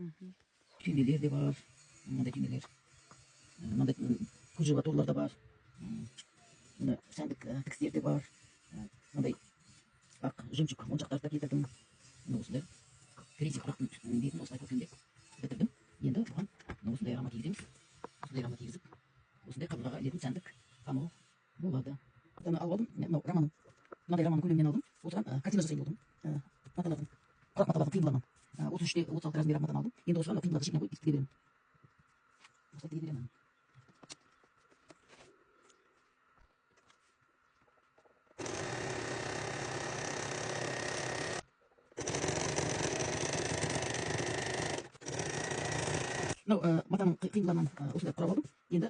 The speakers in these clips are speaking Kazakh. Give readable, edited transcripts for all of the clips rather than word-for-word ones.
Түймелер де бар, мынандай түймелер, мынандай кружева торлар да бар, мына сәндік тігістер де бар, мынандай ақ жемчуг моншақтарды да келтірдім. Мына осындай тереза құрақтың бетін осылай көркемдеп бітірдім. Енді бұған мына осындай рама кигіземіз. Осындай рама кигізіп, осындай қабырғаға ілетін сәндік панно болады. Мынаны алып алдым, мынау раманың, мынандай раманың көлемінен алдым. Осыған картина жасайын болдым. Маталардың, құрақ маталардың қиындыларынан. 33-те 36 размер матаны алдым. Енді осыған қиындыларды шетіне қойып тіге беремін. Осылай тіге беремін. Мынау матаның қиындыларынан осындай құрап алдым. Енді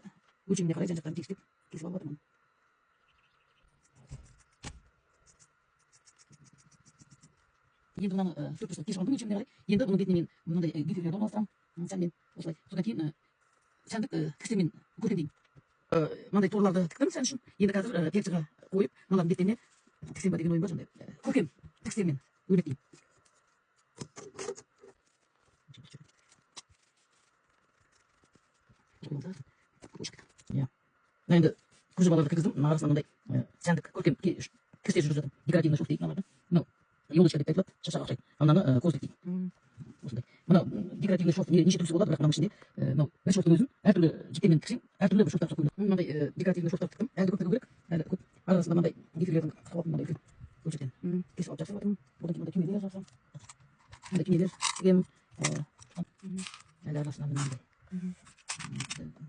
өлшеміне қарай жан-жақтарын тегістеп кесіп алып жатырмын. Енді мынаны төрт бұрыштап кесіп алдым өлшеміне қарай. Енді бұның бетіне мен мынандай гиферлерді орналастырамын сәнмен осылай. Содан кейін сәндік тігістермен көркемдеймін. Мынандай торларды тіктім сән үшін. Енді қазір перцеға қойып, мыналардың беттеріне тіксем ба деген ойым бар, сондай көркем тігістермен өрнектеймін. Иә. Мына енді кружеваларды кіргіздім. Мына арасына мынандай сәндік көркем тігістер жүргізіп жатырмын. Декоративный шов дейді мыналарды. Мынау елочка деп айтылады, шашаға ұқсайды. А мынаны козлик дейді. Осындай. Мынау декоративный шов неше түрлісі болады, бірақ мынаның ішінде мынау бір шовтың өзін әртүрлі жіптермен тіксең, әртүрлі бір шовтар ұқсап көрінеді. Мынандай декоративный шовтар тіктім. Әлі көп тігу керек. Әлі көп. Арасында мынандай гиферлердің қысып алдым, мынандай үлкен бөлшектен. Кесіп алып жапсырып жатырмын. Одан кейін мынандай түймелер жапсам. Мынандай түймелер тігемін. Әлі арасына мынандай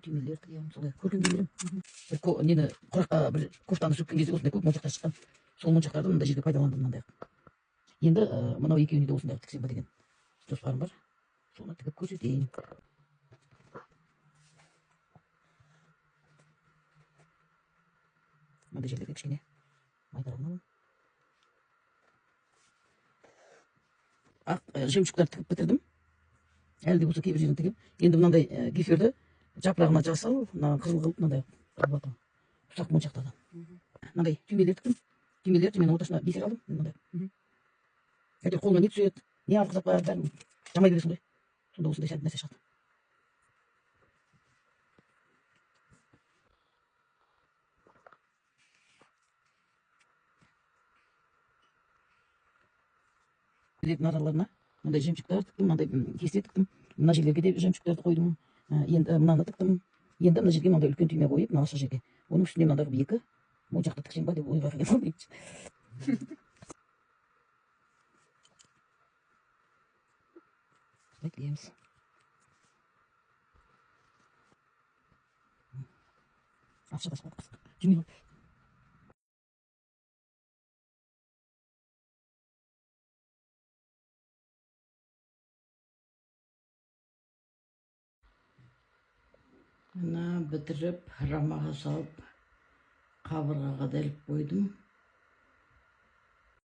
түймелер тігемін. Солай көркемдей беремін. Бір нені құраққа бір кофтаны сөккен кезде осындай көп моншақтар шыққан. Сол моншақтарды мындай жерге пайдаландым мынандай. Енді мынау екеуіне де осындай тіксем ба деген жоспарым бар. Соны тігіп көрсетейін. Мынандай жерлерге кішкене майдарағын аламын. Ақ жемчугтар тігіп бітірдім. Әлі де болса кейбір жерін тігемін. Енді мынандай гиферді жапырағына жасыл, мына қызыл қылып мынандай қылып жатырмын. Ұсақ моншақтардан. Мынандай түймелер тіктім. Түймелер түйменің ортасына бисер алдым. Мынандай. Әйтеуір қолыңа не түседі, не артық зат бар, бәрін жамай бересің ғой. Сонда осындай сәнді нәрсе шығады. Араларына мындай жемчугтар тіктім, мынандай кесте тіктім. Мына жерлерге де жемчугтарды қойдым. Енді мынаны тіктім. Енді мына жерге мынандай үлкен түйме қойып, мына жерге. Оның үстіне мынандай қылып екі моншақты тіксем ба деп ойға келген. Осылай тігеміз. Ақша қасық. Түйме. Мына бітіріп, рамаға салып, қабырғаға да іліп қойдым.